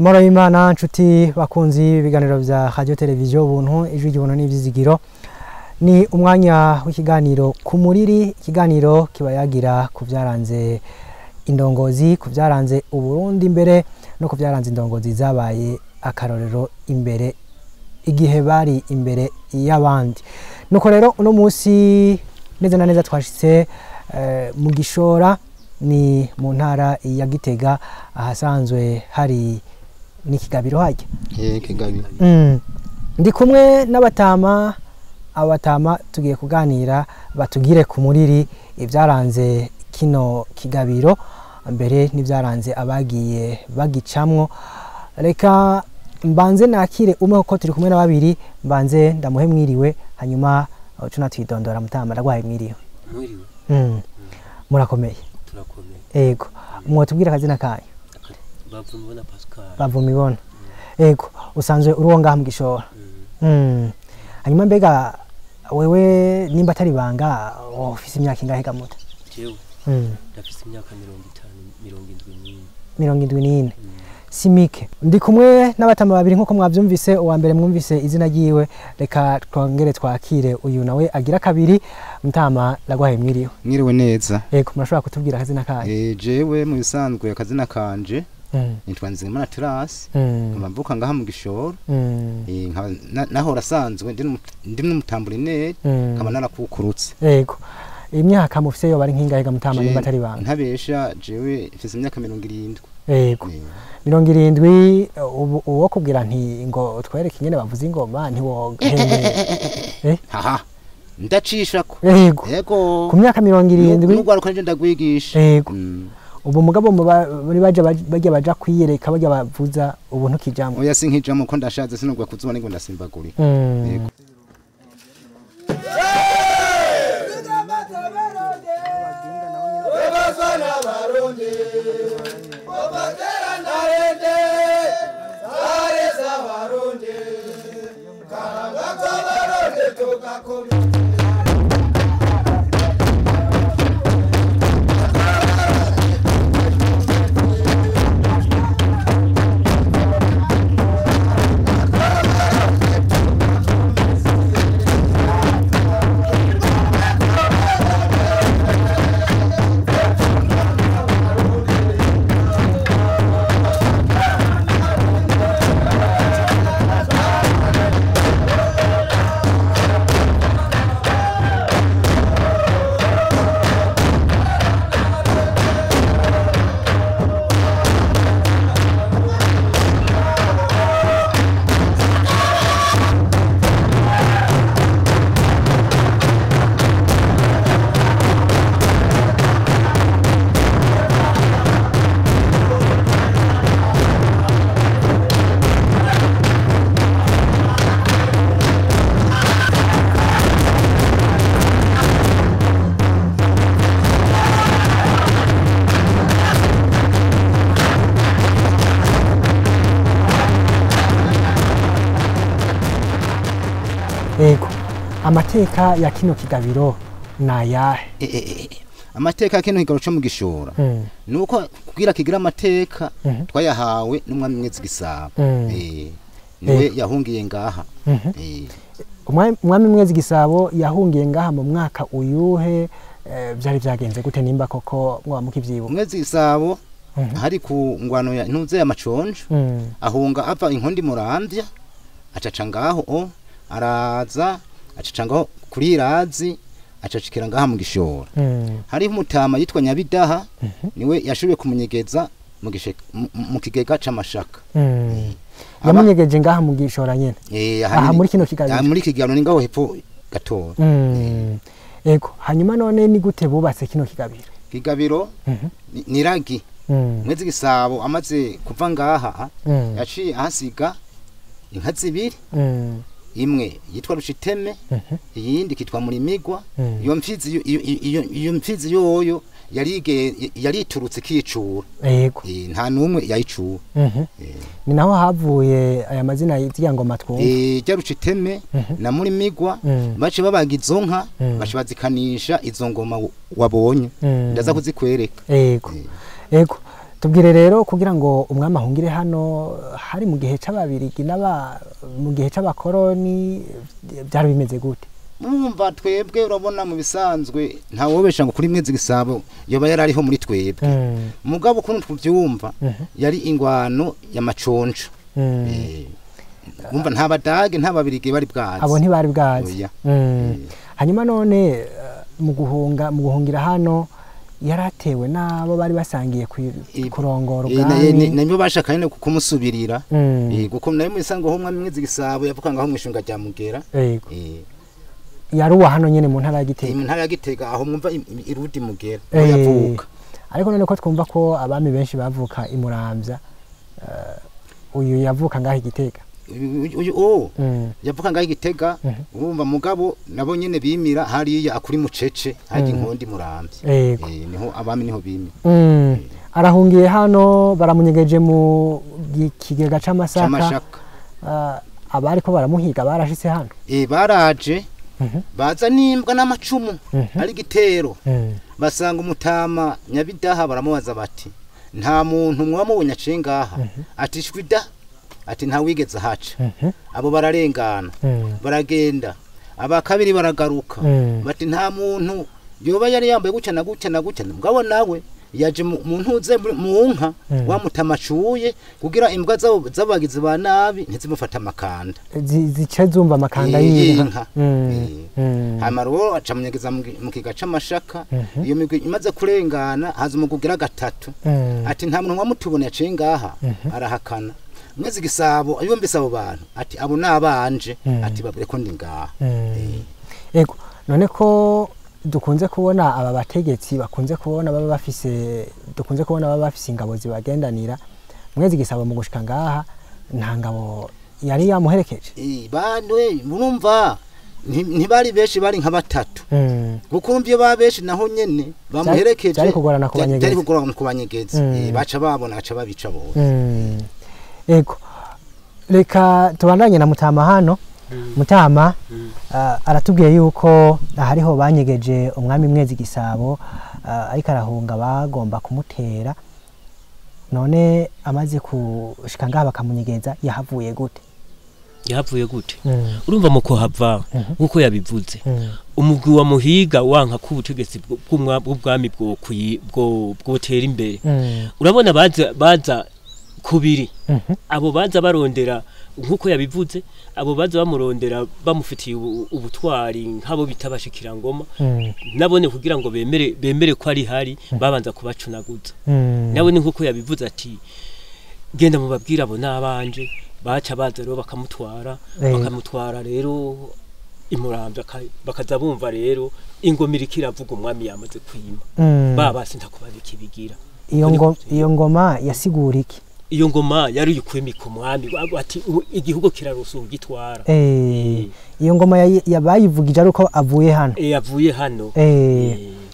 Amahoro y'Imana nshuti bakunzi ibiganiro vya Radio Television Ubuntu, ijwi ry'ubuntu n'ivyizigiro. Ni umwanya w'ikiganiro ku muriri, ikiganiro kibayagira ku vyaranze indongozi, ku vyaranze Uburundi imbere no ku vyaranze indongozi zabaye akarorero imbere igihe bari imbere y'abandi. Nuko rero uno munsi neza na neza twashitse mu Gishora, ni mu ntara ya Gitega ahasanzwe hari n'ikigabiro hajya. Kigabiro. Ndi kumwe n'abatama, abatama tugiye kuganira batugire ku muriri ibyaranze kino kigabiro mbere n'ibyaranze abagiye bagicamwo. Reka mbanze nakire umwe kuko turi kumwe na babiri, mbanze ndamuhe mwiriwe hanyuma tunatwidondora. Mutama ndagwaye mwiriwe. Mwiriwe. Murakomeye? Turakomeye. Ego, mwotubwira akazina kanyu? Bavumibona Pascal. Bavumibona. Ego, usanzwe uri uwo ngaha mu Gishora. Hanyuma mbega wewe nimba atari banga ufise imyaka ingahe gamuta? Jewe ndafise imyaka 74. 74. Simike. Ndi kumwe n'abatama babiri nkuko mwavyumvise, uwa mbere mwumvise izina ryiwe, reka twongere twakire uyu nawe agira kabiri. Mutama ndagwaye mwiriwe. Mwiriwe neza. Ego, murashobora kutubwira akazina kanyu? Jewe mu bisanzwe akazina kanje nitwa Nzimana Terasi, nkaba mvuka ngaha mu Gishora, nkaba nahora asanzwe ndi n'umutamburineri, nkaba narakukurutse. Ego, imyaka mufise yo bari nkingahe ga mutama nimba atari banga? Ntabesha jewe mfise imyaka 70. Ego, 70. Uwo kubwira nti ngo twereke ingene bavuza ingoma ntiwohembe. Haha, ndacishako. Ego. Ego, ku myaka 70 n'urwaruka nje ndagwigisha. Ego. Ubu mugabo muri baje bajya baja kwiyereka bajya bavuza ubu ntukijamwe? Oya, sinkijamwe ko ndashaje, sinubwa kuzuba ningo ndasimbagurika. Yego. Ego, amateka ya kino kigabiro nayahe? Amateka ya kino kigabiro cyo mu Gishora nuko kugira kigira amateka twayahawe n'umwami Mwezi Gisabo. Niwe yahungiye ngaha. Umwami Mwezi Gisabo yahungiye ngaha mu mwaka uyuhe? Byari byagenze gute nimba koko mwa mukivyibuka? Mwezi Gisabo hari ku ngwano ya ntuze ya Maconjo, ahunga ava inkondi Muramvya acaca ngaho, araza acaca ngaho kuri Irazi, acacikira ngaha mu Gishora. Hariho umutama yitwa Nyabidaha, niwe yashoboye kumunyegeza mu kigega c'amashaka. Yamunyegeje ngaha mu Gishora nyene? Aha muri kino kigabiro. Muri kigabiro ni ngaho hepfo gatora. Ego, hanyuma none ni gute bubatse kino kigabiro? Kigabiro ni ragi. Mwezi Gisabo amaze kuva ngaha yaciye ahasiga inka zibiri, imwe yitwa Rushiteme, iyindi kitwa Murimigwa. Iyo mfizi iyo mfizi yoyo yariturutse kicura. Yego. Nta numwe yayicura. Ni naho havuye aya mazina y'iya ngoma twumva. Rya Rushiteme na Murimigwa bace babaga izo nka, bace bazikanisha izo ngoma wabonye. Ndaza kuzikwereka. Yego. Yego. Tubwire rero kugira ngo umwami ahungire hano hari mu gihe c'ababirigi n'aba mu gihe c'abakoroni byari bimeze gute? Mwumva twebwe urabona mu bisanzwe nta wobesha ngo kuri Mwezi Gisabo yoba yarariho muri twebwe. Mugabo ukuntu tuvyumva yari ingwano ya maconco. Mwumva nta badage nta babirigi bari bwazi. Abo ntibari bwazi. Hanyuma none mu guhungira hano yaratewe nabo bari basangiye kurongora ubwami. Nabo bashaka nyine kumusubirira. Kuko nayo musango ho umwami Mwezi Gisabo yavuka ngaho mwishunga rya Mugera. Yaruwa hano nyene mu ntara ya Gitega. Mu ntara ya Gitega aho mwumva irudi Mugera aho yavuka. Ariko none ko twumva ko abami benshi bavuka i Muramvya, uyu yavuka ngaho i Gitega. Uyu yavuka ngaho i Gitega, urumva mugabo nabo nyene bimira hariya akuri mucece haje inkondi Muramvya. Niho abami niho bimira. Arahungiye hano baramunyegeje mu kigega c'amasaka. Abari ko baramuhiga barashitse hano. Baraje. Baza n'imbwa n'amacumu ari gitero. Basanga umutama Nyabidaha baramubaza bati nta muntu mwamubonye aciye ngaha? Ati shwi da, ati nta wigeze ahaca. Abo bararengana baragenda, aba kabiri baragaruka bati nta muntu yoba yari yambaye gutya na gutya na gutya. Mugabo nawe yaje mu ntuze mu nka wa mutama acuye kugira imbwa z'abagizi ba nabi ntizimufata amakanda, zice zumva amakanda y'inka. Hanyuma rero aca munyegeza mu kiga c'amashaka. Iyo migwi imaze kurengana haza umugugira gatatu ati nta muntu wamutubona yaciye ngaha. Arahakana. Mwezi Gisabo yumvise abo bantu ati abo nabanje, ati babwire ko ndi ngaha. Ego none ko dukunze kubona aba bategetsi bakunze kubona baba bafise dukunze kubona baba bafise ingabo zibagendanira, Mwezi Gisabo mu gushika ngaha nta ngabo yari yamuherekeje. Banwe murumva ntibari benshi, bari nka batatu. Kuko urumva iyo ba benshi naho nyene bamuherekeje byari kugorana kubanyegeza. Byari kugorana kubanyegeza. Baca babona baca babica bose. Ego reka tubandanye na Mutama hano. Mutama aratubwiye yuko hariho banyegeje umwami Mwezi Gisabo ariko arahunga bagomba kumutera, none amaze kushika ngaha bakamunyegeza yahavuye gute? Yahavuye gute? Urumva mu kuhava nkuko yabivuze, umugwi wa Muhiga wanka ku butegetsi bw'umwami bwotera imbere. Urabona baza kubiri, abo baza barondera nkuko yabivuze, abo baza bamurondera bamufitiye ubutwari nk'abo bitabashikira ngoma, nabone kugira ngo bemere ko ari hari babanza kubacunaguza. Nabone nkuko yabivuze ati genda mubabwira abo nabanje, baca baza rero bakamutwara, bakamutwara rero imuramvya, bakaza bumva rero ingoma iriko iravuga umwami yamaze kwima. Babase ntakubabika ibigira. Iyo ngoma yasigura iki? Iyo ngoma yari yukwimika umwami ati igihugu kirarusa ugitwara. Iyo ngoma yabayivugije ari uko avuye hano. Avuye hano.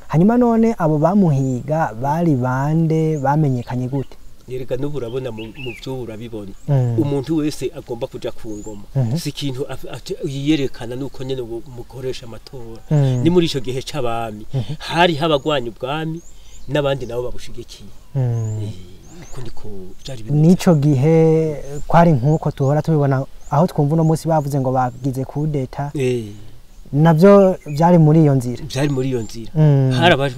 Hanyuma none abo bamuhiga bari bande, bamenyekanye gute? Yerega n'ubu urabona mu byo urabibona, umuntu wese agomba kuja ku ngoma si ikintu yiyerekana nuko nyene mukoresha amatora. Ni muri ico gihe c'abami hari habagwanya ubwami n'abandi nabo babushigikiye. Nico gihe kwari nkuko tuhora tubibona aho twumva uno munsi bavuze ngo bagize kudeta, navyo byari muri iyo nzira. Byari muri iyo nzira.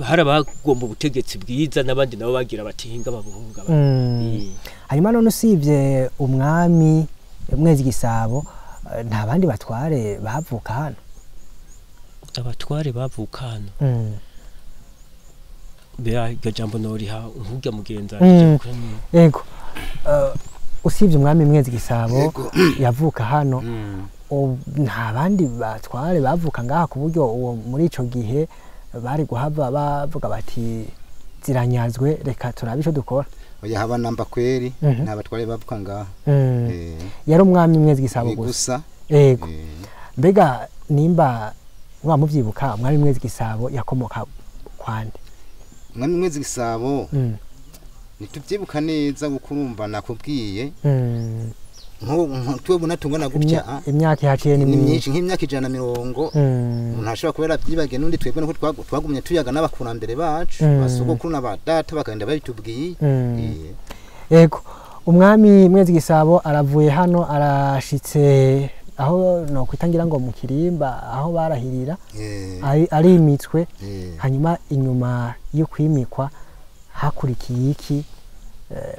Hari abagomba ubutegetsi bwiza n'abandi nabo bagira bati hinga babuhunga. Hanyuma none usibye umwami Mwezi Gisabo nta bandi batware bavuka hano? Abatware bavuka hano bea jambo noriha nkurya mugenza. Yego usibye umwami Mwezi Gisabo yavuka hano, nta bandi batware bavuka ngaha ku buryo uwo muri ico gihe bari guhava bavuga bati ziranyazwe reka turabe ico dukora? Oya haba namba kweri nta batware bavuka ngaha. Yari umwami Mwezi Gisabo gusa. Yego mbega nimba mwamuvyibuka umwami Mwezi Gisabo yakomoka kwande? Umwami Mwezi Gisabo ntituvyibuka neza kuko urumva nakubwiye Nko twebona tungana gutya imyaka ihaciye ni myinshi nk'imyaka 150 umuntu ashobora kubera byibage n'undi twebwe nuko twagumye tuyaga n'abakurambere bacu basogokuru na badata bakagenda babitubwiye. Yego umwami Mwezi Gisabo aravuye hano arashitse aho no kwitangira ngo mu Kirimba aho barahirira arimitswe. Hanyuma inyuma yo kwimikwa hakurikiye iki?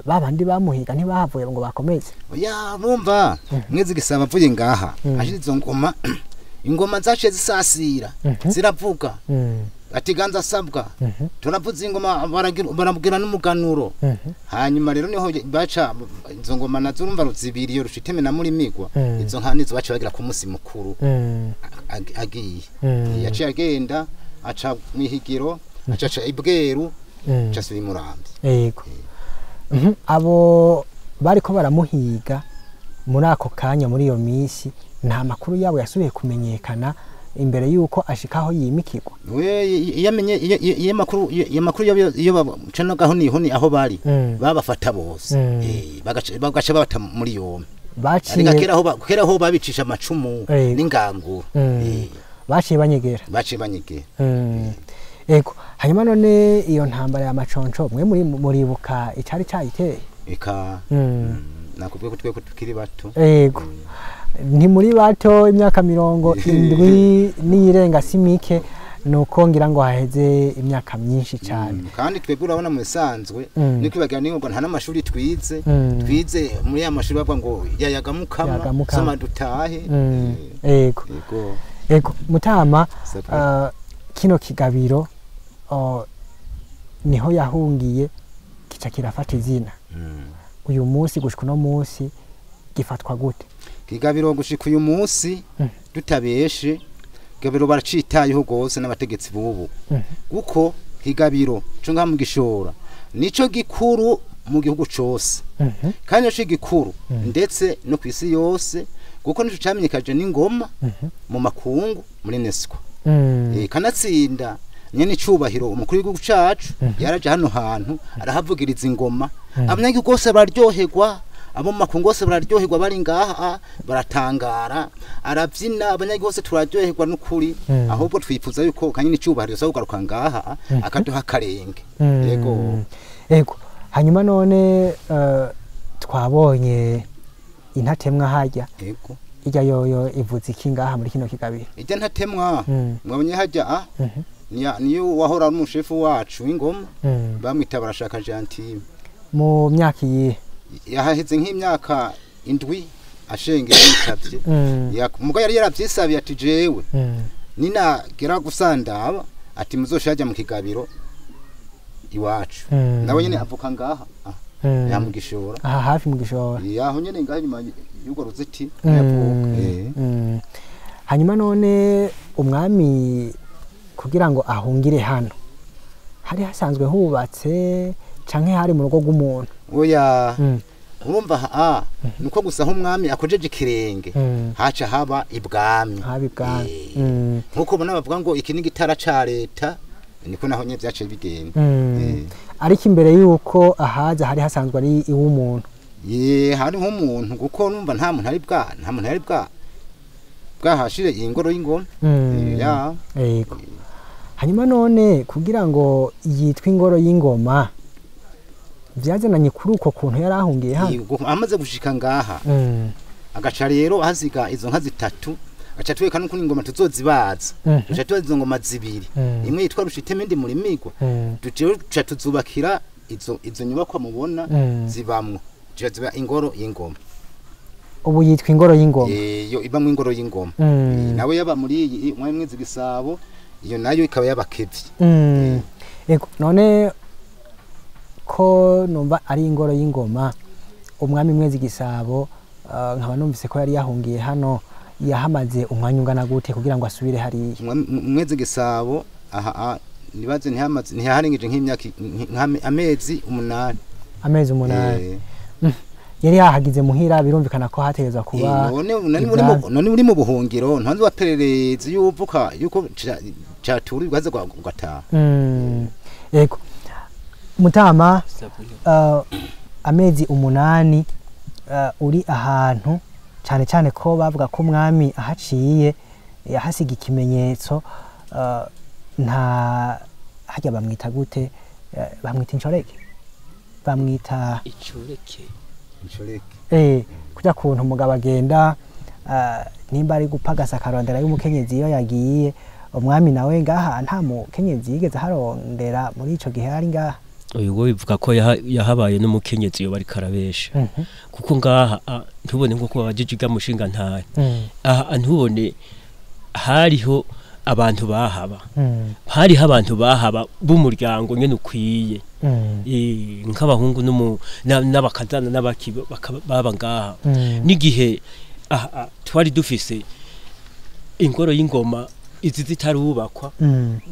Babandi bamuhiga ntibahavuye ngo bakomeze. Oya bumva Mwezi Gisabo avuye ngaha ashira izo ngoma, ingoma zaciye zisasira ziravuga ati ganza sabwa turavuza ingoma barabwira n'umuganuro. Hanyuma rero niho baca izo ngoma nazo urumva ruzibiri yo rushiteme na muri migwa izo nka nizo baca bagira ku musi mukuru agiye yaciye agenda aca mwihigiro aca ibweru aca subira Muramvya. Yego abo bariko baramuhiga muri ako kanya muri iyo minsi nta makuru yabo yasubiye kumenyekana imbere yuko ashikaho yimikirwa. We yamenye iyo makuru iyo bacanagaho niho ni aho bari babafata bose bagaca babata muri yombi. Baciye kera aho babicisha amacumu n'ingangura baciye banyegera. Ego hanyuma none iyo ntambara ya Maconco mwe muri muribuka icari cayiteye? Eka nakubwiye ko twe ko tukiri bato. Ego nti muri bato imyaka 70 niyirenga simike nuko ngira ngo haheze imyaka myinshi cyane. Kandi twebwe urabona mu bisanzwe niko bagira ningo nta n'amashuri twize twize muri ya mashuri bavuga ngo yayaga mukama soma dutahe. Ego ego mutama kino kigabiro niho yahungiye kica kirafata izina. Uyu munsi gushika no munsi gifatwa gute? Kigabiro gushika uyu munsi tutabeshe Kigabiro baracitayeho gose n'abategetsi bubu kuko Kigabiro cyo ngaha mu Gishora nico gikuru mu gihugu cose kandi nico gikuru ndetse no kwisi yose kuko nico camenyekaje n'ingoma mu makungu muri UNESCO. Kanatsinda nyene icubahiro umukuru w'igihugu cacu yaraje hano hantu arahavugiriza ingoma abanyagihugu bose bararyoherwa abo makungu bose bararyoherwa bari ngaha baratangara arabyina abanyagihugu bose turaryoherwa n'ukuri ahubwo twifuza yuko kanyine icubahiro zo kugaruka ngaha akaduha karenge. Yego yego hanyuma none twabonye intatemwa hajya. Yego ijya yoyo ivuze iki ngaha muri kino kigabiro? Ijya ntatemwa mwabonye hajya niyo wahora ari umushefu wacu w'ingoma bamwita Barashaka Gentile mu myaka iyihe? Yahaheze nk'imyaka 7 ashengeye yitavye mugo yari yaravyisabiye ati jewe ninagera gusandaba ati muzoshajya mu Kigabiro iwacu nawe nyene avuka ngaha ya mu Gishora aha hafi mu Gishora yaho nyene ngaha nyuma y'urwo ruziti yavuka. Hanyuma none umwami kugira ngo ahungire hano hari hasanzwe hubatse canke hari mu rugo rw'umuntu? Oya urumva nuko gusa aho umwami akojeje ikirenge haca haba ibwami. Nkuko ubona bavuga ngo iki ni gitara ca leta niko naho nye vyaciye bigenda. Ariko imbere yuko ahaza hari hasanzwe ari iw'umuntu? Ye hari nk'umuntu kuko numva nta muntu ari bwa bwahashire ingoro y'ingoma. Ya yego hanyuma none kugira ngo yitwe ingoro y'ingoma byazananye kuri uko kuntu yarahungiye hano amaze gushika ngaha agaca rero hasiga izo nka zitatu aca tweka nuko ingoma tuzozibaza duca tubaza izo ngoma zibiri imwe yitwa Rushiteme indi muri migwa duca tuzubakira izo nyubakwa mubona zibamwo ziba ingoro y'ingoma. Ubu yitwa ingoro y'ingoma? Iyo ibamwe ingoro y'ingoma nawe yaba muri iyi umwami Mwezi Gisabo iyo nayo ikaba yabakevye. Yego none ko numva ari ingoro y'ingoma umwami Mwezi Gisabo nkaba numvise ko yari yahungiye hano yahamaze umwanya ungana gute kugira ngo asubire hariya? Mwezi Gisabo aha nibaze ntihamaze ntiharengeje nk'imyaka amezi 8. Amezi 8 yari yahagize muhira birumvikana ko hategezwa kuba none uri mu buhungiro ntanzi waperereza yuvuka yuko caturi ugaze gataha. Yego mutama amezi 8 uri ahantu cyane cyane ko bavuga ko umwami ahaciye yahasiga ikimenyetso, nta hajya bamwita gute, bamwita inshoreke, bamwita Inshoreke. Inshoreke. Kujya kuntu umugabo agenda nimba ari gupagasa akarondera y'umukenyezi iyo yagiye, umwami nawe ngaha nta mukenyezi yigeze harondera muri ico gihe ari ngaha. Uyu we bivuga ko yahabaye n'umukenyezi yo bari karabesha, kuko ngaha ntubone nko kuba bajijiga mushinga ntare, aha ntubone hariho abantu bahaba, hariho abantu bahaba b'umuryango nyene ukwiye, nk'abahungu n'abakazana n'abaki baba ngaha. N'igihe twari dufise ingoro y'ingoma izi zitarubakwa,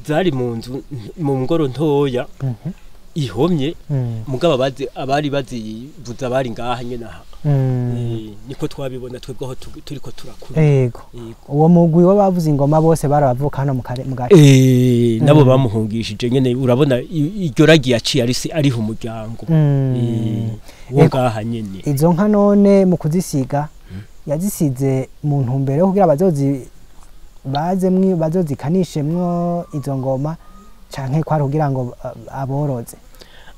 zari mu nzu mu ngoro ntoya ihomye, mugabo abari bazivuza bari ngaha nyene aha. Niko twabibona twebwe aho turiko turakura. Yego. Uwo mugwi w'abavuza ingoma bose barabavuka hano mu gace. Nabo bamuhungishije nyene, urabona iryo ragi yaciye ariho umuryango. Wo ngaha nyene. Izo nka none mu kuzisiga yazisize mu ntumbero yo kugira abazozi bazemwe bazozikanishemwo izo ngoma, canke kwari kugira ngo aboroze?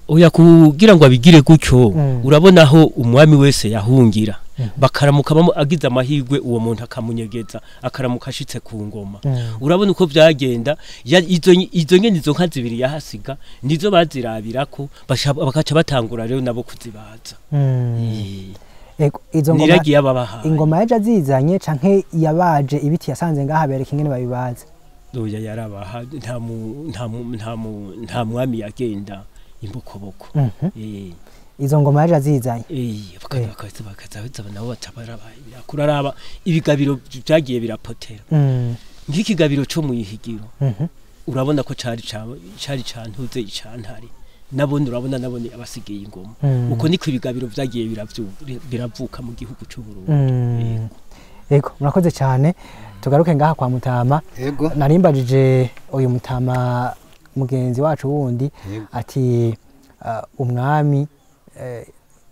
Oya, kugira ngo abigire gutyo, urabona aho umwami wese yahungira bakaramuka agize amahirwe uwo muntu akamunyegeza akaramuka ashitse ku ngoma. Urabona uko byagenda, izo nyene izo nka zibiri yahasiga nizo bazirabirako bakaca batangura rero nabo kuzibaza. Izo ngoma ingoma yaje azizanye canke yabaje ibiti yasanze ngaha bereka ingene babibaza? Oya, yarabaha, nta mwami yagenda imbokoboko. Izo ngoma yaje azizanye. Bakaza nabo batabara ibigabiro byagiye birapotera. Nk'ikigabiro cyo mu ihigiro, urabona ko cari cantuze icantare, nabone urabona nabone abasigaye ingoma. Uko niko ibigabiro byagiye biravuka mu gihugu cy'u Burundi. Yego, murakoze cyane. Tugaruke ngaha kwa Mutama. Narimbajije uyu Mutama mugenzi wacu wundi ati umwami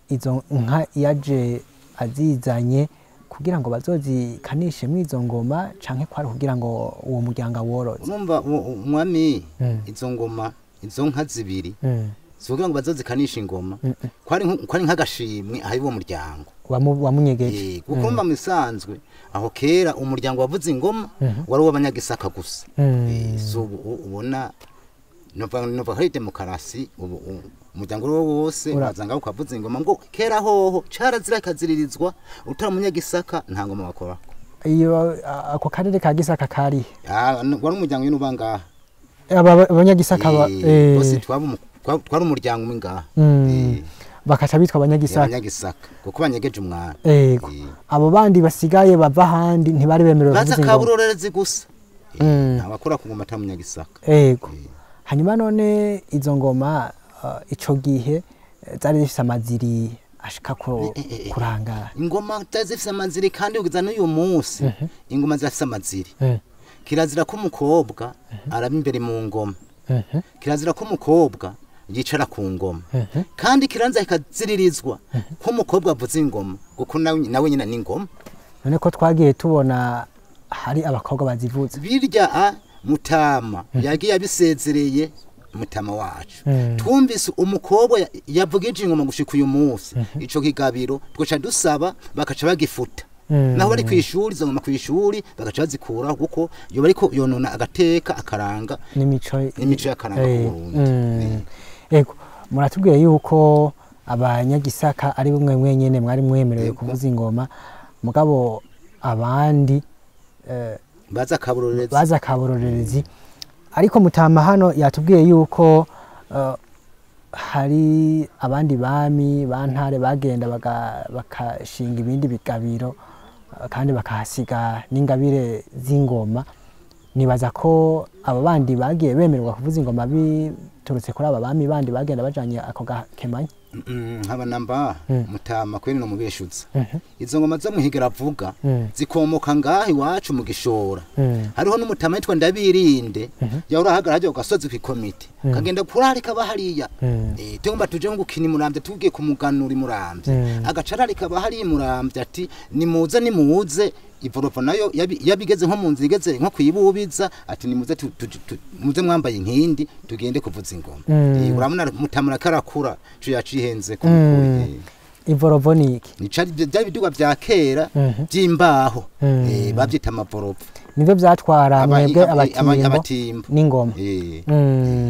izo nka yaje azizanye kugira ngo bazozikanishe mwizo ngoma canke kwari kugira ngo uwo muryango woroze? Urumva umwami izo ngoma izo nka zibiri kugira ngo bazozikanishe ingoma kwari nk'agashimwe aho uwo muryango wamunyegeje. Kuko mba misanzwe aho kera umuryango wavuze ingoma wari uw'abanyagisaka gusa. So ubona nova hari demokarasi, ubu umuryango wose wazanga ukavuza ingoma ngo kera hoho carazira kaziririzwa utari umunyagisaka nta ngoma bakora. Iyo ako karere ka Gisaka kari wari umuryango nyine uba ngaha abanyagisaka bose twari umuryango umwe ngaha. Bakaca bitwa abanyagisaka. Abanyagisaka kuko banyegeje umwana. Yego. Abo bandi basigaye bava handi ntibari bemerewe kuvuza ingoma. Baza kaburorerezi gusa. Abakora ku ngoma ata munyagisaka. Yego. Hanyuma none izo ngoma ico gihe zari zifise amaziri ashika kurangara. Ingoma zari zifise amaziri kandi kugeza n'uyu munsi ingoma zirafise amaziri. Kirazira ko umukobwa araba imbere mu ngoma. Kirazira ko umukobwa yicara ku ngoma. Kandi kiranza ikaziririzwa ko umukobwa avuza ingoma kuko nawe nyina ni ingoma. None ko twagiye tubona hari abakobwa bazivuza. Birya Mutama yagiye abisezereye Mutama wacu. Twumvise umukobwa yavugije ingoma gushika uyu munsi, ico kigabiro twoca dusaba bakaca bagifuta. Naho bari kwishuri izo ngoma kwishuri bagaca bazikuraho kuko yo bariko yonona agateka akaranga n'imico yakaranga ku Burundi. Yego, muratubwiye yuko abanyagisaka ari bumwe mwenyene mwari mwemerewe kuvuza ingoma, mugabo abandi baza kaburorerezi. Ariko Mutama hano yatubwiye yuko hari abandi bami bantare bagenda bakashinga ibindi bigabiro kandi bakahasiga n'ingabire z'ingoma. Nibaza ko abo bandi bagiye bemererwa kuvuza ingoma biturutse kuri aba bami bandi bagenda bajanye ako gakemanya. Nkaba namba mutama kwene no mubeshuza izo ngoma zo muhigera avuga zikomoka ngaha iwacu mu Gishora. Hariho n'umutama yitwa Ndabirinde yahora ahagarara hajya ku gasozi kw'ikomite kagenda kurarika bahariya, tugomba tuje ngo gukina Muramvya tugiye kumuganura Muramvya, agaca ararika bahariya Muramvya ati nimuze nimuze ivoropo nayo yabigeze nko mu nzu igeze nko kwibubiza ati nimuze muze mwambaye inkindi tugende kuvuza ingoma. Urabona mutamura karakura cyo yacihenze ku mukuru. Ivorovo ni iki? Ni cari byari biduga vya kera by'imbaho, bavyita amavorovo. Nivyo vyatwara mwebwe abatimbo n'ingoma.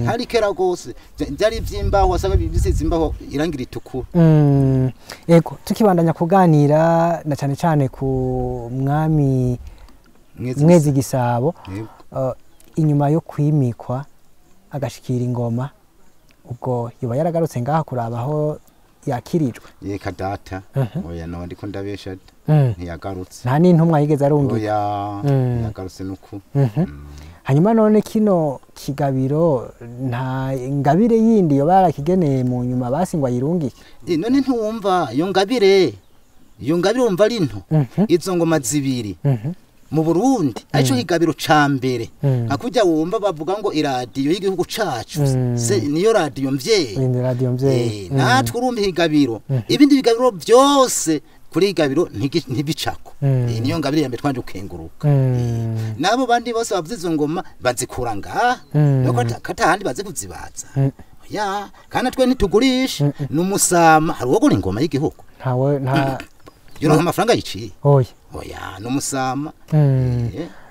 Hari kera gose byari by'imbaho wasanga bisize imbaho irangira itukura. Yego, tukibandanya kuganira na cyane cyane ku mwami Mwezi Gisabo, inyuma yo kwimikwa agashikira ingoma, ubwo yoba yaragarutse ngaha kurabaho yakirijwe? Yeka data, oya no ndiko ndabesha ntiyagarutse. Nta n'intumwa yigeze arungika? Oya, ntiyagarutse nuko. Hanyuma none kino kigabiro nta ngabire yindi yoba yarakigeneye mu nyuma basi ngo ayirungike? None ntiwumva iyo ngabire, iyo ngabire wumva ari nto? Izo ngoma zibiri mu Burundi arico kigabiro ca mbere. Hakujya wumva bavuga ngo iradiyo y'igihugu cacu se niyo radiyo mvyeyi, radiyo mvyeyi. Natwe urumva igabiro, ibindi bigabiro byose kuri igabiro ntibicako. Niyo ngabire ya mbere twanje gukenguruka. Nabo bandi bose bavuze izo ngoma bazikura ngaha, nuko katahandi baze kuzibaza. Ya, kandi twe ntitugurisha n'umusama. Hari uwogura ingoma y'igihugu? Ntawe, nta yoronka amafaranga yiciye. Oya. Oya, n'umusama.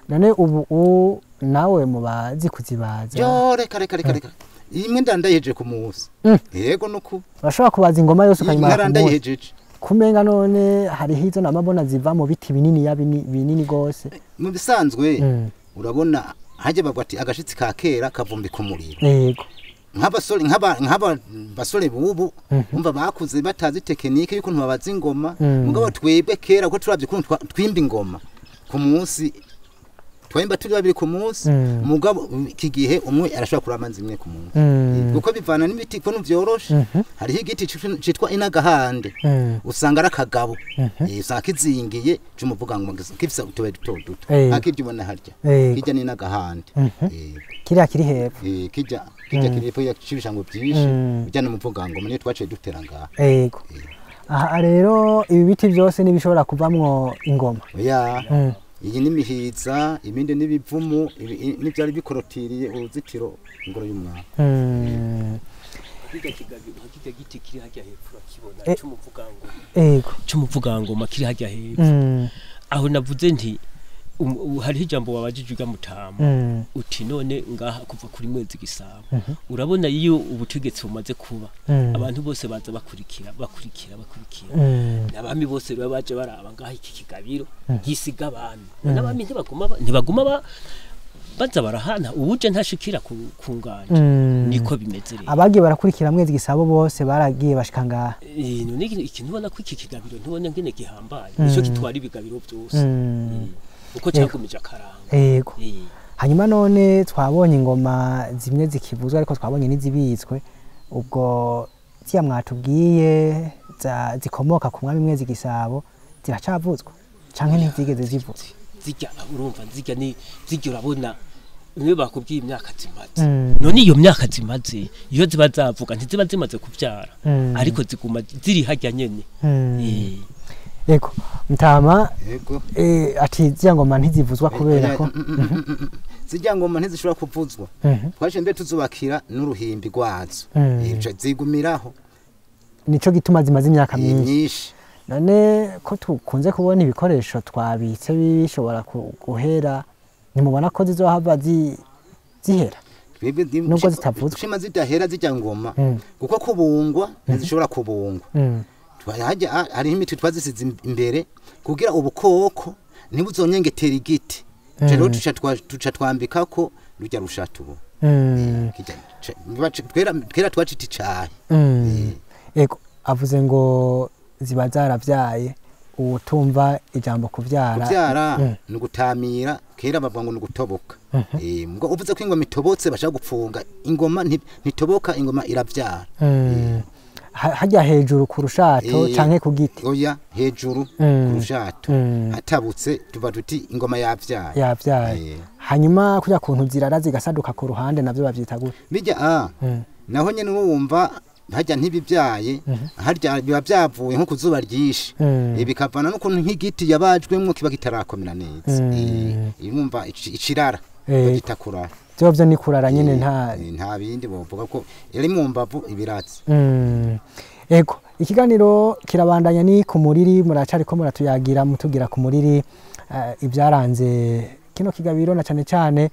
None ubu nawe mubazi kuzibaza? Yo, reka reka reka reka. Imwe ndandayihejeje ku munsi. Yego nuko. Urashobora kubaza ingoma yose ukayimara ku munsi? Narandayihejeje. Kumenga none hariho izo namabona ziva mu biti binini ya binini gose. Mu bisanzwe urabona hajya bagwa ati agashitsi ka kera kavumbika umuriro. Yego. Nk'abasore nk'aba basore bubu umva bakuze batazi tekinike y'ukuntu babaza ingoma, mugabo twebwe kera ko turavye ukuntu twimba ingoma ku munsi, twimba turi babiri ku munsi, mugabo iki gihe umwe arashobora kuramanza imwe ku munsi, kuko bivana n'ibiti ko vyoroshe. Hariho igiti citwa inagahande, usanga ari akagabo, usanga kizingiye c'umuvuga ngo gifise utubuye duto duto, akirya ubona harya kirya ni inagahande. Kiriya kiri hepfo, kirya kirya kiri hepfo y'ibishango byinshi, ujya n'umuvuga ngo niyo twaciye dutera ngaha. Yego. Aha rero ibi biti byose nibishobora kuvamwo ingoma? Oya. Iyi ni imihiza, ibindi n'ibivumu, n'ibyari bikorotiriye uruzitiro ingoro y'umwami. Hakijya giti kiri hajya hepfo urakibona c'umuvugangoma. Yego. C'umuvugangoma kiri hajya hepfo. Aho navuze nti hariho ijambo wabajije uga mutama uti none ngaha kuva kuri Mwezi Gisabo, urabona iyo ubutegetsi bumaze kuba abantu bose baza bakurikira bakurikira bakurikira, n'abami bose baba baje baraba ngaha iki kigabiro gisiga abami, n'abami ntibaguma baza barahana, uwuje ntashikira ku nganja. Niko bimeze rero. Abagiye barakurikira Mwezi Gisabo bose baragiye bashika ngaha. None ikintu ubona ko iki kigabiro ntubona ngene gihambaye, nico gitwara ibigabiro byose. Uko cyagumije akaranga. Yego. Hanyuma none twabonye ingoma zimwe zikivuzwa ariko twabonye n'izibitswe, ubwo ziya mwatubwiye zikomoka ku mwami Mwezi Gisabo ziracavuzwa canke ntizigeze zivuzwa? Zijya urumva zijya ni zijya urabona niyo bakubwiye imyaka zimaze. None iyo myaka zimaze iyo ziba zavuga ntiziba zimaze kuvyara, ariko ziguma ziri hajya nyene. Yego mutama. Yego. Ati ziya ngoma ntizivuzwa kubera ko zijya ngoma ntizishobora kuvuzwa. Twaje mbe tuzubakira n'uruhimbi rwazo, zigumiraho. Nico gituma zimaze imyaka myinshi. None ko tukunze kubona ibikoresho twabitse bishobora guhera, nimubona ko zizohava zihera nubwo zitavuzwa? Shima zidahera zijya ngoma, kuko kubungwa ntizishobora kubungwa. Hariho imiti twazisize imbere kugira ubukoko ntibuzonyengetera igiti. Rero tuca twambika ko rujya rushatu ubu. Kera twacita icayi. Yego, avuze ngo ziba zaravyaye, utumva ijambo kuvyara. Kuvyara ni ugutamira, kera bavuga ngo ni ugutoboka. Ngo uvuze ko ingoma itobotse bashaka gupfunga, ingoma ntitoboka, ingoma iravyara. Hajya hejuru ku rushato canke ku giti? Oya, hejuru ku rushato hatabutse tuva tuti ingoma yavyaye. Hanyuma kujya kuntu zirara zigasaduka ku ruhande navyo bavyita gute? Bijya naho nyene wumva hajya ntibibyaye, harya biba byavuye nko kuzuba ryinshi, bikavana n'ukuntu nk'igiti yabajwemwo kiba kitarakomera neza. Irumva icirara bagitakura byo ni kurara nyene nta bindi bovuga ko iri mu mbavu ibiratsi. Ego, ikiganiro kirabandanya ni ku muriri, muracari ko muratuyagira mutugira ku muriri ibyaranze kino kigabiro na cane cane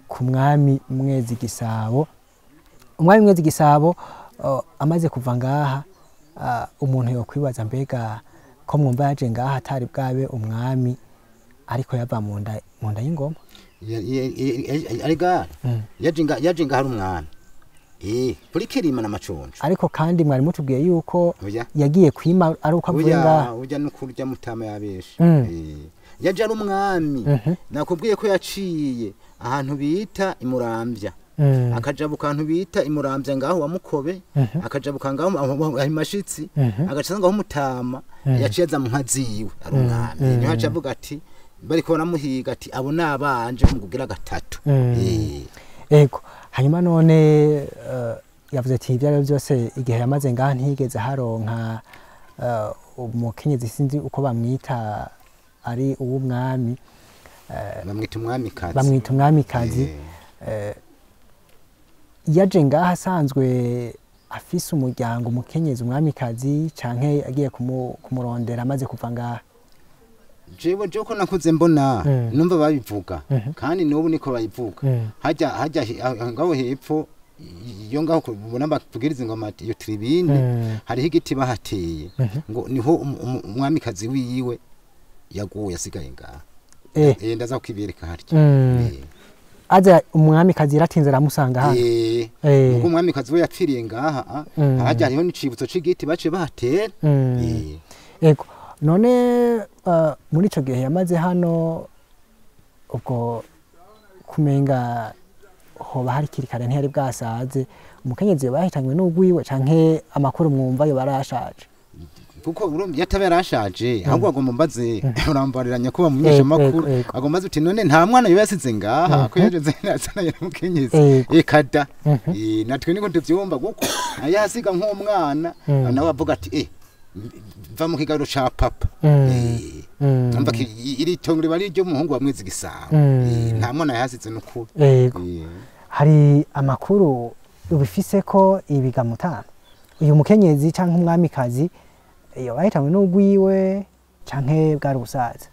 ku mwami Mwezi Gisabo. Umwami Mwezi Gisabo amaze kuva ngaha, umuntu yokwibaza mbega ko mwumva yaje ngaha atari bwabe umwami, ariko yava mu nda y'ingoma. Arega yajinga hari umwami kuri Kirima na Maconjo, ariko kandi mwari mutubwiye yuko yagiye kwima ari uko avuye ngaha. Ujya no kurya mutama yabeshe. Yaje ari umwami. Nakubwiye ko yaciye ahantu bita Imuramvya, akajabuka ahantu bita Imuramvya ngaho wa Mukobe, akajabuka ngaho aho Mashitsi, agaca ngaho Mutama, yaciye aza mu nka ziwe ari umwami. Niho aca avuga ati bariko baramuhiga ati abo nabanje mukugira gatatu. Ego, hanyuma none yavuze ati ibyo byose igihe yamaze ngaha ntiyigeze haronka umukenyezi, sinzi uko bamwita, ari uw'umwami, bamwita umwamikazi. Bamwita umwamikazi. Yaje ngaha asanzwe afise umuryango, umukenyezi umwamikazi, canke agiye kumurondera amaze kuva ngaha? Jewe ko nakuze mbona numva babivuga, kandi n'ubu niko bayivuga. Hajya ngaho hepfo iyo ngaho ubona bakubwiriza ingoma iyo tribine, hariho igiti bahateye ngo niho umwamikazi wiwe yaguye asigaye ngaha. Ndaza kukibereka harya. Aza umwamikazi yaratinze aramusanga hano. Ubwo umwamikazi we yapfiriye ngaha, hajya hariho n'icibutso c'igiti baciye bahatera. Ego, none muri ico gihe yamaze hano ubwo kumenga hoba hari kirikare ntiyari bwasaze, umukenyezi bahitanywe n'ugwiwe canke amakuru mwumva yo barashaje? Kuko urumva yatabe yarashaje, ahubwo agomba mbaze urambariranya kuba munyesha makuru, agomba uti none nta mwana yo yasize ngaha ko yaje azana umukenyezi ekada. Natwe niko tuvyumva kuko ayasiga nk'umwana nawe avuga ati va mu kigaro ca papa. Umva iri tongo riba ari ryo muhungu wa Mwezi Gisabo, nta mwana yasize n'ukuri. Hari amakuru ubifise ko ibigamutana uyu mukenyezi canke umwamikazi iyo bahitanwe n'ugwiwe canke bwari ubusaza?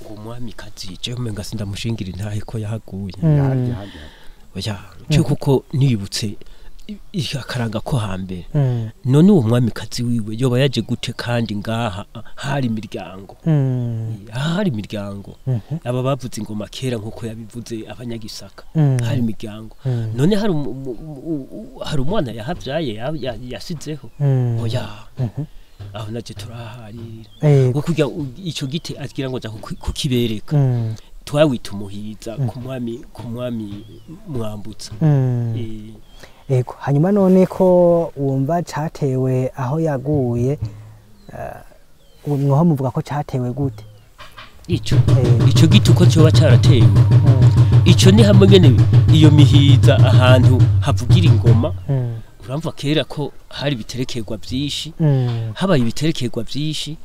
Uwo mwamikazi je umenga sindamushingira intahe ko yahaguye. Oya, cyo kuko nibutse akaranga ko hambere. None uwo mwamikazi wiwe yoba yaje gute kandi ngaha hari imiryango? Hari imiryango. Aba bavuze ingoma kera nkuko yabivuze abanyagisaka, hari imiryango. None hari umwana yahavyaye yasizeho? Oya, aho naje turaharira ngo kujya ico giti agira ngo aza kukibereka, twawita umuhiza ku mwami Mwambutsa. Ego, hanyuma none ko wumva catewe aho yaguye, mwoho muvuga ko catewe gute? Ico giti uko coba caratewe, ico ni hamwe nyene iyo mihiza ahantu havugira ingoma. Uramva kera ko hari ibiterekerwa byinshi, habaye ibiterekerwa byinshi.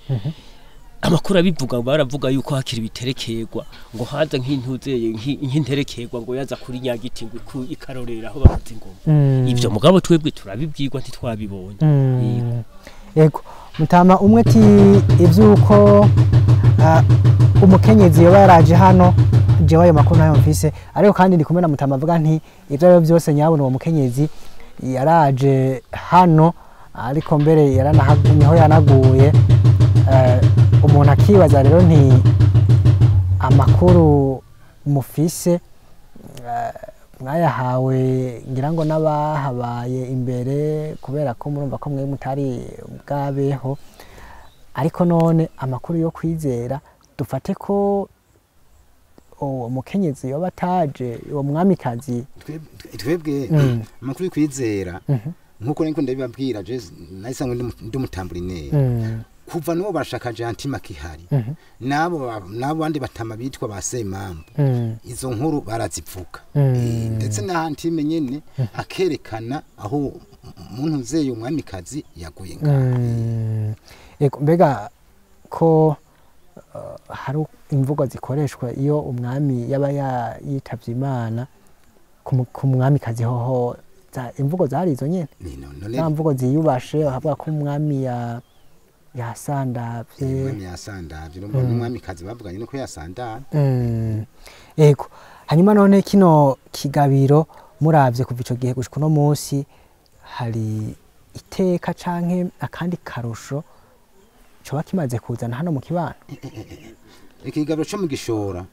Amakuru abivuga baravuga yuko hakiri ibiterekerwa, ngo haza nk'intuzeye nk'interekerwa ngo yaza kuri nyagiti ngo ikarorera aho bavuza ingoma. Ivyo mugabo twebwe turabibwirwa ntitwabibonye. Yego, mutama umwe ati ivyuko umukenyezi yoba yaraje hano, jewe ayo makuru nayo mfise, ariko kandi ndi kumwe na mutama avuga nti ivyo byose nyabona uwo mukenyezi yaraje hano, ariko mbere yaranahagumyeho yanaguye. Umuntu akibaza rero nti amakuru mufise mwayahawe ngira ngo n'abahabaye imbere, kubera ko murumva ko mwe mutari bwabeho, ariko none amakuru yo kwizera dufate ko uwo mukenyezi yoba ataje, uwo mwamikazi? Twebwe amakuru yo kwizera Nkuko niko ndabibabwira je nahise ngo ndi umutamburineri. Kuva n'uwo barashaka Gentil kihari nabo bandi batama bitwa ba Semambo izo nkuru barazivuga ndetse na Antime nyene akerekana aho umuntu uzeye umwamikazi yaguye ngaho. Ego mbega ko hari imvugo zikoreshwa iyo umwami yaba yitavye Imana ku mwamikazi hoho imvugo zari izo nyene nta mvugo ziyubashe bavuga ko umwami yasandavye umwami yasandavye n'umwamikazi bavuganye nuko yasandavye. Ego hanyuma none kino kigabiro muravye kuva ico gihe gushika no munsi hari iteka canke akandi karusho coba kimaze kuzana hano mu kibano? Ikigabiro cyo mu Gishora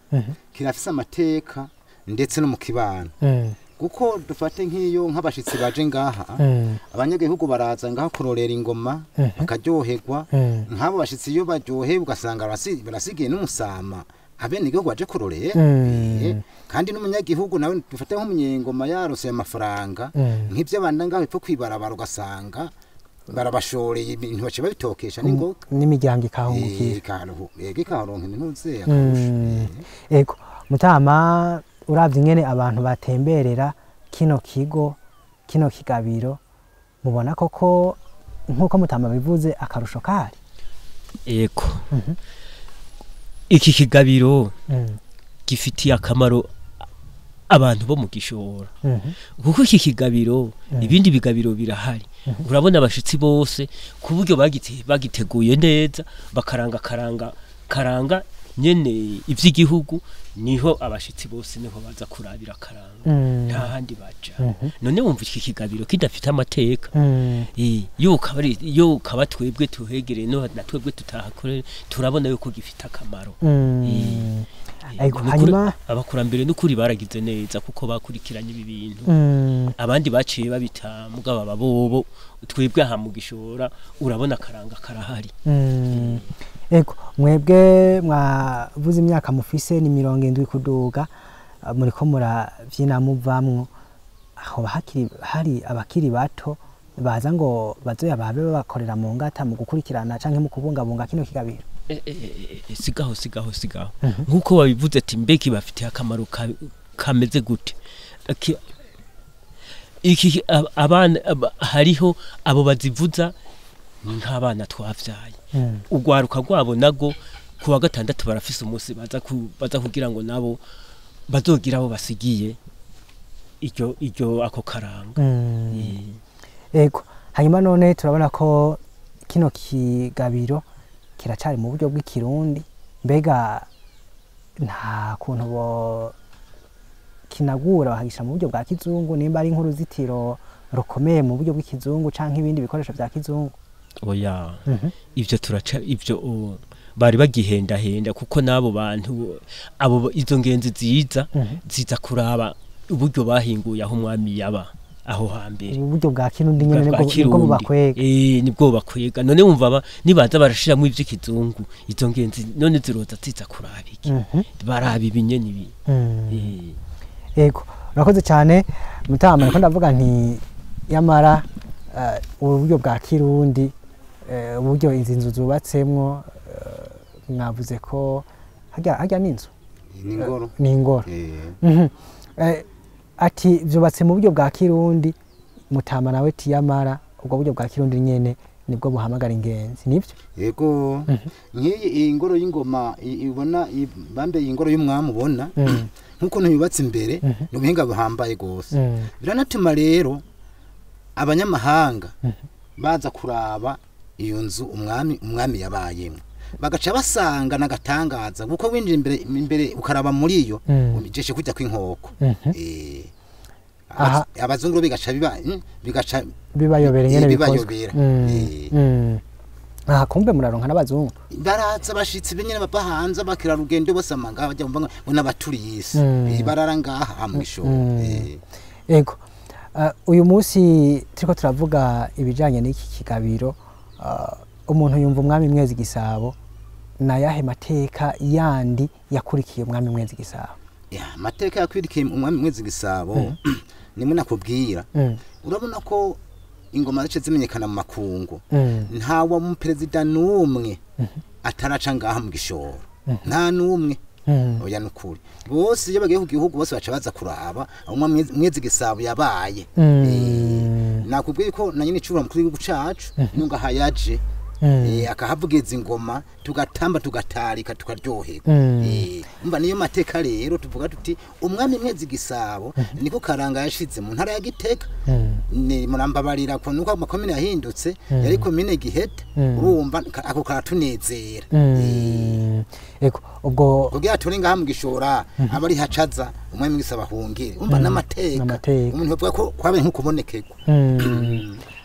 kirafise amateka ndetse no mu kibano. Kuko dufate nk'iyo nk'abashitsi baje ngaha abanyagihugu baraza ngaha kurorera ingoma bakaryoherwa nk'abo bashitsi iyo baryohewe ugasanga barasigiye n'umusama abenegihugu baje kurorera kandi n'umunyagihugu nawe dufate nk'umunyengoma yarose amafaranga nk'ibyo abandi ngaho ipfo kwibarabara ugasanga barabashoreye ibintu bace babitokesha n'ingoga n'imiryango ikahungukira ikaronka ibintu akarusho. Ego mutama uravye ingene abantu batemberera kino kigo kino kigabiro mubona koko nkuko mutama bivuze akarusho kari? Ego iki kigabiro gifitiye akamaro abantu bo mu Gishora kuko iki kigabiro ibindi bigabiro birahari urabona abashitsi bose ku buryo bagiteguye neza bakaranga karanga nyene ivy'igihugu niho abashitsi bose niho baza kurabira karanga nta handi baja. None wumva iki kigabiro kidafite amateka yo ukaba twebwe tuhegereye no natwebwe tutahakore turabona yuko gifite akamaro. Hanyuma abakurambere n'ukuri baragize neza kuko bakurikiranye ibi bintu abandi baciye babita mugabo ababobo twebwe aha mu Gishora urabona karanga karahari. Ego mwebwe mwavuze imyaka mufise ni 70 kuduga muriko muravyina muvamwo aho hari abakiri bato baza ngo bazoya babe bakorera mu ngata mu gukurikirana canke mu kubungabunga kino kigabiro? Sigaho nkuko babivuze ati mbeki bafite akamaro kameze gute iki abana hariho abo bazivuza nk'abana twavyaye ugwaruka rwabo nago kuwa gatandatu barafise umunsi baza kugira ngo nabo bazogira abo basigiye iryo ako karanga. Ego hanyuma none turabona ko kino kigabiro kiracari mu buryo bw'ikirundi mbega nta kuntu bo kinagura bahagisha mu buryo bwa kizungu nimba ari nk'uruzitiro rukomeye mu buryo bw'ikizungu canke ibindi bikoresho bya kizungu? Oya ivyo turaca ivyo bari bagihenda henda kuko nabo bantu abo izo ngenzi ziza ziza kuraba uburyo bahinguye aho umwami yaba aho hambere uburyo bwa kirundi nyene nibwo bubakwega nibwo bakwega. None wumva nibaza barashiramo ivy'ikizungu izo ngenzi none ziroza ziza kuraba iki baraba ibinyene ibi. Ego urakoze cyane mutama niko ndavuga nti yamara uburyo bwa kirundi uburyo izi nzu zubatsemwo mwavuze ko hajya n'inzu ni ingoro ati byubatse mu buryo bwa kirundi mutama nawe tiyamara ubwo buryo bwa kirundi nyene nibwo buhamagara ingenzi nibyo? Yego nk'iyi ingoro y'ingoma ibona bambe ingoro y'umwami ubona nkuko ntiyubatse imbere n'ubuhinga buhambaye gose biranatuma rero abanyamahanga baza kuraba iyo nzu umwami yabayemo bagaca basanga nagatangaza kuko winjira imbere ukaraba muri iyo umijeshe kujya kw'inkoko abazungu bigaca bigaca bibayobera nyene bikozwe. Aha kumbe muraronka n'abazungu baraza bashitsi benyene bava hanze bakira rugendo bose amanga bajya mva ngo n'abaturiyisi barara ngaha mu Gishora. Ego uyu munsi turiko turavuga ibijanye n'iki kigabiro umuntu yumva umwami Mwezi Gisabo na yahe mateka yandi yakurikiye umwami Mwezi Gisabo? Ya mateka yakurikiye umwami Mwezi Gisabo nimwe nakubwira urabona ko ingoma zace zimenyekana mu makungu, nta wa mu president n'umwe ataraca ngaha mu Gishoro, nta n'umwe. Oya nukuri bose iyo bagiye ku gihugu bose baca baza kuraba umwe Mwezi Gisabo yabaye. Nakubwiye ko na nyine icura mukuru w'igihugu cacu nunga hayaje akahavugiza ingoma tugatamba tugatarika tukaryoherwa. Umva niyo mateka rero tuvuga tuti umwami Mwezi Gisabo niko karanga yashize mu ntara ya Gitega. Ni murambabarira ko nuko amakomine yahindutse yari komine Giheta, urumva ako karatunezera. Eko ubwo kugira turi ngaha mu Gishora abari hacaza umwami Gisabo ahungire, umva n'amateka umuntu bavuga ko kwabe nkukubonekerwa.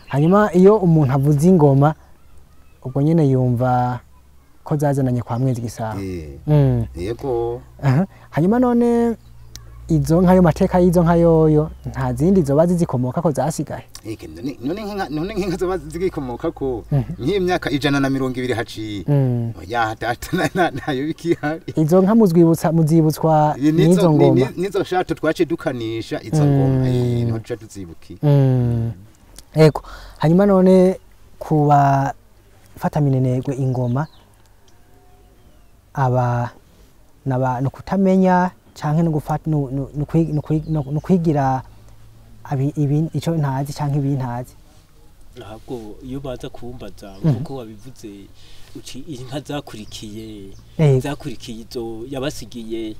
Hanyuma iyo umuntu avuze ingoma ubwo nyene yumva ko zazananye kwa Mwezi Gisabo. Yego. Hanyuma none izo nka yo mateka y'izo nka yoyo nta zindi zoba zizikomoka ko zasigaye? None nkinka zoba zigikomoka ko nk'imyaka 120 haciye. Oya data nayo bikihari. Izo nka muzwibutsa muzibutswa n'izo ngoma. Nizo shato twace dukanisha izo ngoma niho tuca tuzibuki. Ego. Hanyuma none kuba fata minenegwe ingoma aba naba no kutamenya canke no gufata no kwigira abi ico ntazi canke ibintazi. Ntabwo iyo baza kumbaza kuko wabivuze uci inka zakurikiye izo yabasigiye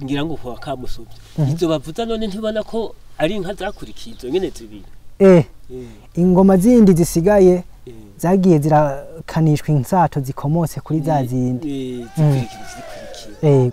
ngira ngo kwa Kamusubye izo bavuza none ntibona ko ari inka zakurikiye izo nyene zibiri. Ingoma zindi zisigaye zagiye zirakanishwa insato zikomotse kuri za zindi zikurikiye.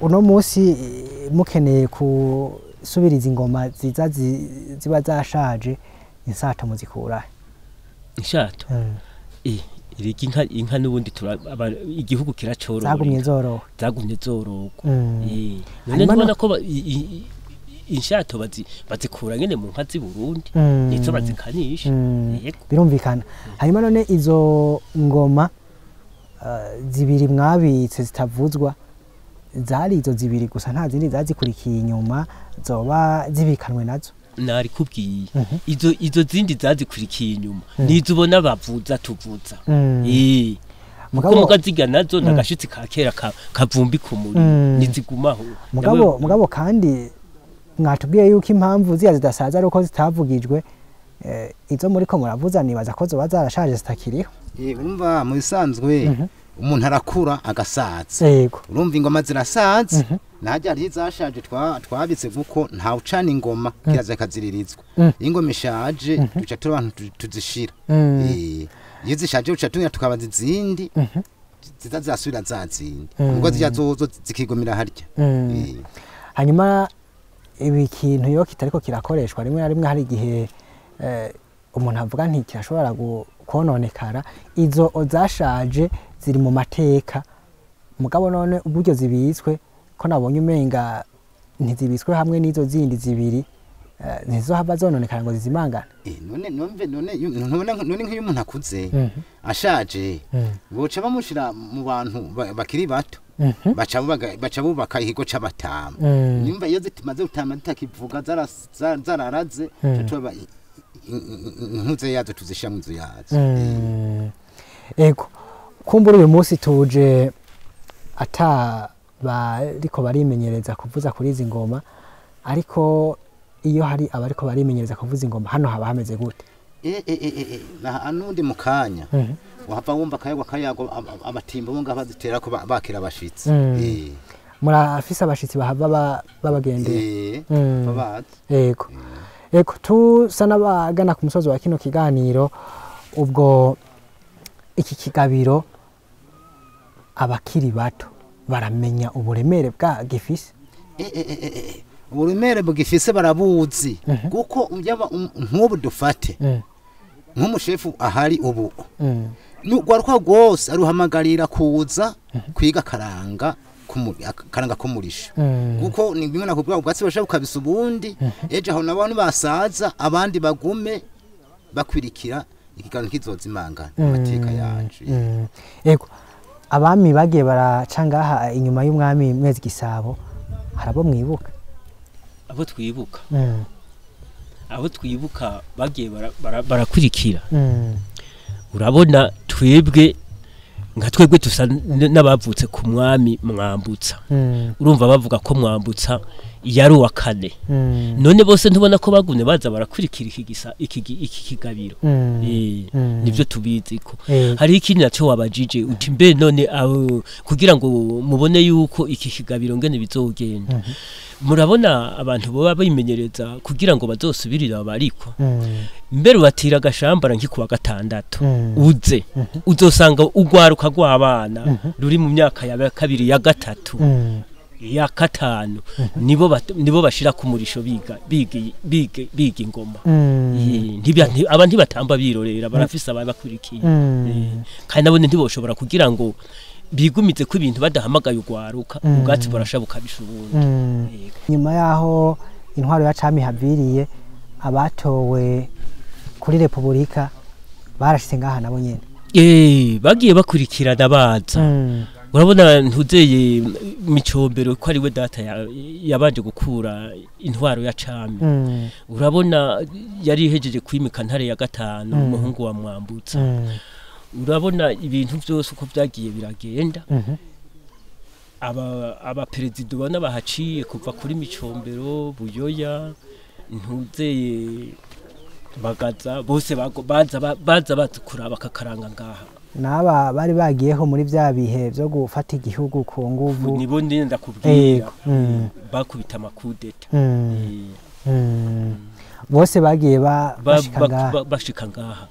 Uno munsi mukeneye kusubiriza ingoma ziza ziba zashaje insato muzikura? Inshato iriki inka n'ubundi igihugu kiracorora zagumye zorowe none ntubona ko inshato bazikura nyene mu nka z'i Burundi nizo bazikanisha. Birumvikana. Hanyuma none izo ngoma zibiri mwabitse zitavuzwa zari izo zibiri gusa nta zindi zazikurikiye inyuma zoba zibikanwe nazo? Nari kubwiye izo zindi zazikurikiye inyuma nizo ubona bavuza tuvuza. Mugabo ziga nazo nagashitsi ka kera kavumbi ku muri nizigumaho. Mugabo kandi mwatubwiye yuko impamvu ziya zidasaza ari uko zitavugijwe, izo muri ko muravuza nibaza ko zoba zarashaje zitakiriho. Urumva mu bisanzwe umuntu arakura agasaza. Urumva ingoma zirasaza najya ari zashaje twabitse kuko nta ucana ingoma kiraza kaziririzwa. Ingoma ishaje duca turi tuzishira. Iyo zishaje uca tunya tukabaza izindi ziza zasubira zazindi ubwo zijya zozo zikigumira harya. Hanyuma ibi kintu yo kitariko kirakoreshwa rimwe na rimwe hari igihe umuntu avuga nti kirashobora kononekara, izo zashaje ziri mu mateka mugabo none uburyo zibitswe ko nabonye umenga ntizibitswe hamwe n'izo zindi zibiri ntizohava zononekara ngo zizimangane. None none nk'iyo umuntu akuze ashaje boca bamushira mu bantu bakiri bato baca bubaka ihigo c'abatama. Nimba iyo zitimaze gutama zitakivuga zararaze tuba intuze yazo tuzishira mu nzu yazo. Ego kumbura uyu munsi tuje ata bariko barimenyereza kuvuza kuri izi ngoma, ariko iyo hari abariko barimenyereza kuvuza ingoma hano haba hameze gute? Anundi mukanya wahava wumva kayagwa kayago abatimbo bo ngaha bazitera ko bakira abashitsi. Murafise abashitsi bahava babagendera? Babazi. Yego. Yego, tusa n'abagana ku musozi wa kino kiganiro. Ubwo iki kigabiro abakiri bato baramenya uburemere bwa gifise? Uburemere bugifise barabuzi, kuko nk'ubu dufate nk'umushefu ahari ubu nugwaruka rwose aruhamagarira kuza kwiga karanga karanga kumurisha, kuko ni bimwe nakubwira ubwatsi basha bukabisa ubundi ejo aho nabo basaza abandi bagume bakwirikira ikiganiro kizozimangana amateka yacu. Yego, abami bagiye baraca ngaha inyuma y'umwami Mwezi Gisabo, harabo mwibuka? Abo twibuka abo twibuka bagiye barakurikira. Urabona twebwe nka twebwe tusa n'abavutse ku mwami Mwambutsa. Urumva bavuga ko Mwambutsa yari uwa kane. None bose ntubona ko bagumye baza barakurikira iki kigabiro. Nivyo tubizi ko hari ikindi naco wabajije uti mbe none kugira ngo mubone yuko iki kigabiro ngene bizogenda. Murabona abantu boba bimenyereza kugira ngo bazosubirira abariko. Mbere batira agashambara nk'ikuwa gatandatu uze uzosanga ugwaruka rw'abana ruri mu myaka ya kabiri ya gatatu ya katanu nibo bashira ku murisho biga biga biga biga ingoma. Aba ntibatamba birorera, barafise ababakurikiye. Kandi nabone ntiboshobora kugira ngo bigumize ko ibintu badahamagaye ugwaruka ubwatsi burashabuka bishubundi. Nyuma yaho intwaro ya cami haviriye, abatowe kuri Republika barashitse ngaha nabo nyene. Bagiye bakurikirana baza. Urabona ntuzeye Micombero ko ari we data yabanje gukura intwaro ya cami. Urabona yari ihejeje kwimika Ntare ya gatanu umuhungu wa Mwambutsa. Urabona ibintu byose uko byagiye biragenda. Aba perezida ubona bahaciye kuva kuri Micombero, Buyoya, ntuzeye Bagaza, bose baza batukura bakakaranga ngaha. Naba bari bagiyeho muri bya bihe byo gufata igihugu ku nguvu. Nibo ndenda kubwira bakubita amakudeta. Bose bagiye bashika ngaha.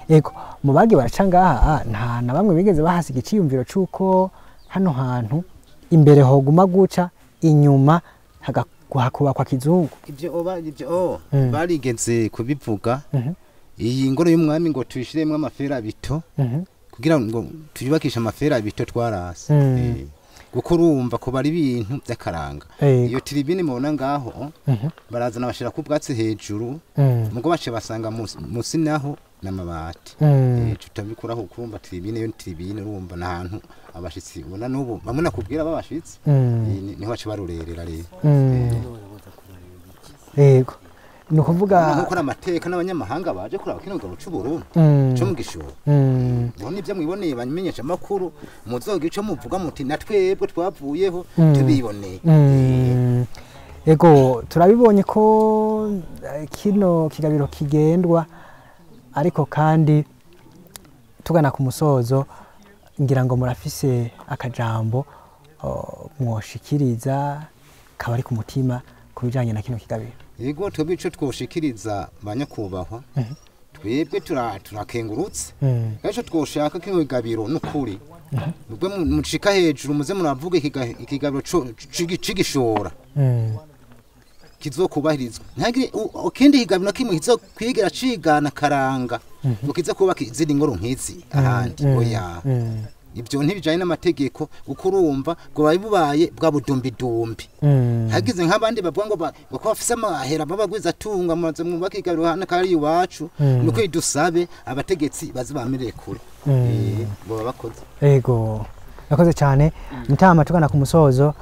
Ego, mu bagiye baraca ngaha nta na bamwe bigeze bahasiga iciyumviro cuko hano hantu imbere hoguma guca inyuma hakubakwa kizungu. Ibyo barigeze kubivuga. Iyi ngoro y'umwami ngo tuyishiremwe amafera bito kugira ngo tuyubakishe amafera bito twarase. Kuko urumva ko bari ibintu by'akaranga. Iyo tribune mubona ngaho barazana bashira ku bwatsi hejuru, mugo bace basanga musi naho namabati. Tutabikuraho kurumva tribune yo tribune urumva nahantu abashitsi ubona nubu bamwe nakubwira babashitsi niho bace barurerera rero. Yego, ni ukuvuga nkuko amateka n'abanyamahanga baje kuraba kino gabo c'u Burundi cyo mu gishoro. None ibyo mwiboneye bamenyesha makuru muzoga ico muvuga muti natwebwe twavuyeho tubiboneye. Ego, turabibonye ko kino kigabiro kigendwa, ariko kandi tugana ku musozo ngira ngo murafise akajambo mwoshikiriza kabari ku mutima kubijanye na kino kigabiro. Yego, twebwe ico twoshikiriza banyakubahwa, twebwe turakengurutse. Ejo twoshaka kino kigabiro nukuri nubwo mucika hejuru muze muravuga ikigabiro cigishora kizokubahirizwa. Ntagire ikindi kigabiro kimwe kizokwigera cigana karanga ngo kize kubaka izindi ngoro nkizi ahandi. Oya, ibyo ntibijanye n'amategeko, kuko urumva ngo babibubaye bwa budumbidumbi. Hagize nk'abandi bavuga ngo ko bafise amahera babagwiza atunga maze mwubaka igabiro hano kari iwacu, nuko idusabe abategetsi bazibamerere kure. Bo bakoze. Yego, nakoze cyane. Mutama, tugana ku musozo,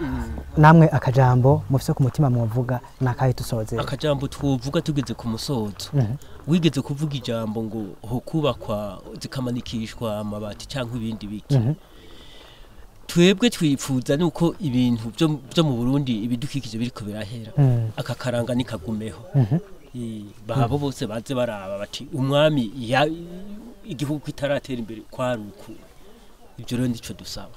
namwe akajambo mufise ku mutima mwovuga nakaye tusoze. Akajambo twovuga tugeze ku musozo. Wigeze kuvuga ijambo ngo ho kubakwa zikamanikishwa amabati cyangwa ibindi biki. Twebwe twifuza nuko ibintu byo mu Burundi ibidukikije biriko birahera, aka karanga nikagumeho. Bahabo bose baze baraba bati umwami igihugu kitaratera imbere kwaruku. Ibyo rero ndico dusaba.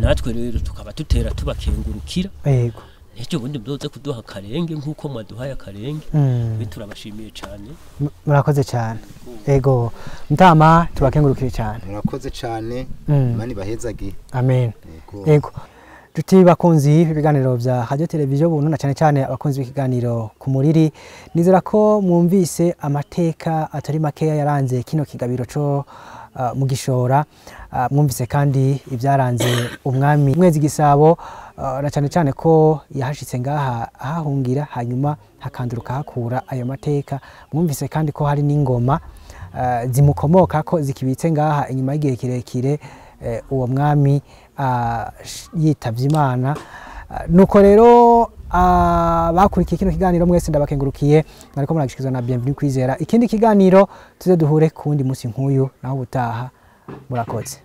Natwe rero tukaba tutera tubakengurukira. Yego. Nicyo bundi byoze kuduha akarenge nkuko mwaduhaye akarenge. Biturabashimiye cyane. Murakoze cyane. Yego. Mutama tubakengurukire cyane. Murakoze cyane. Imana ibahezagiye. Amen. Yego. Tuti bakunzi ibiganiro bya Radio Television Buntu na cyane cyane abakunzi b'ikiganiro ku muriri, nizera ko mwumvise amateka atari makeya yaranze kino kigabiro cyo mu Gishora. Mwumvise kandi ibyaranze umwami Mwezi Gisabo, na cyane cyane ko yahashitse ngaha ahahungira hanyuma hakanduruka hakura ayo mateka. Mwumvise kandi ko hari n'ingoma zimukomoka ko zikibitse ngaha inyuma y'igihe kirekire uwo mwami yitavye Imana. Nuko rero bakurikiye kino kiganiro mwese ndabakengurukiye, nariko muragishikizwa na Bienvenue Kwizera. Ikindi kiganiro tuze duhure kundi munsi nk'uyu, naho ubutaha. Murakoze.